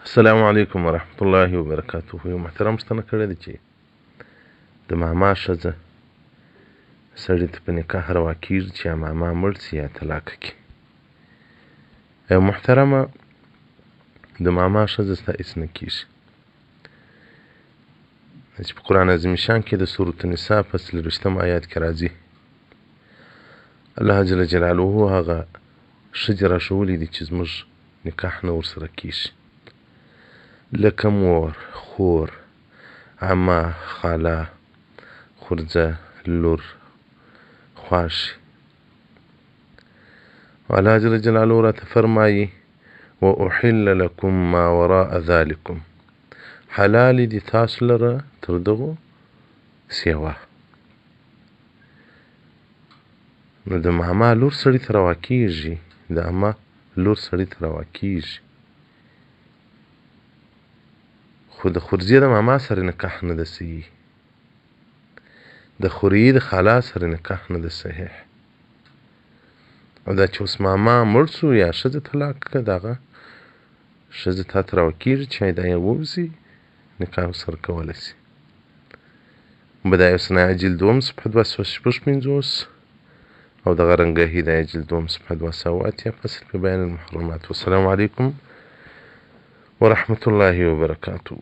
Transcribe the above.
السلام علیکم ورحمت الله وبرکاته. یو محترم پوښتنه کړې ده چې د ماما ښځه سړي ته په نکاح روا کېږي چې یا ماما مړ سي یا طلاق کړي. محترمه، د ماما ښځه ستا هېڅ نه کېږي، چې په قرآن عظیم شان کې د سورة النساء په 24 آیات کې راځي، الله جل جلاله هغه ښځې راښوولې دي چې زموږ نکاح نه ورسره کېږي، لکه مور، خور، عمه، خاله، خورځه، لور، خواښې. الله جل جلاله راته فرمایي: وأحل لكم ما وراء ذلكم، حلال دي تاسو لره تر دغو سیوا. نو د ماما لور سړي ته روا کېږي، د عمه لور سړي ته روا کېږي، خو د خورځې د ماما سره نکاح نه ده صحیح، د خوريي د خالا سره نکاح نه ده صحیح. او دا چې اوس ماما مړ سو یا ښځه طلاق کړه، دغه ښځه تا ته روا کېږي چې دا یې ووځي، نکاح ورسره کولی سي. بدایع الصنایع جلد دوم صفحه 256 او دغه رنګه هدایه جلد دوم صفحه 280 فصل په بیان المحرمات. والسلام علیکم ورحمة الله وبرکاته.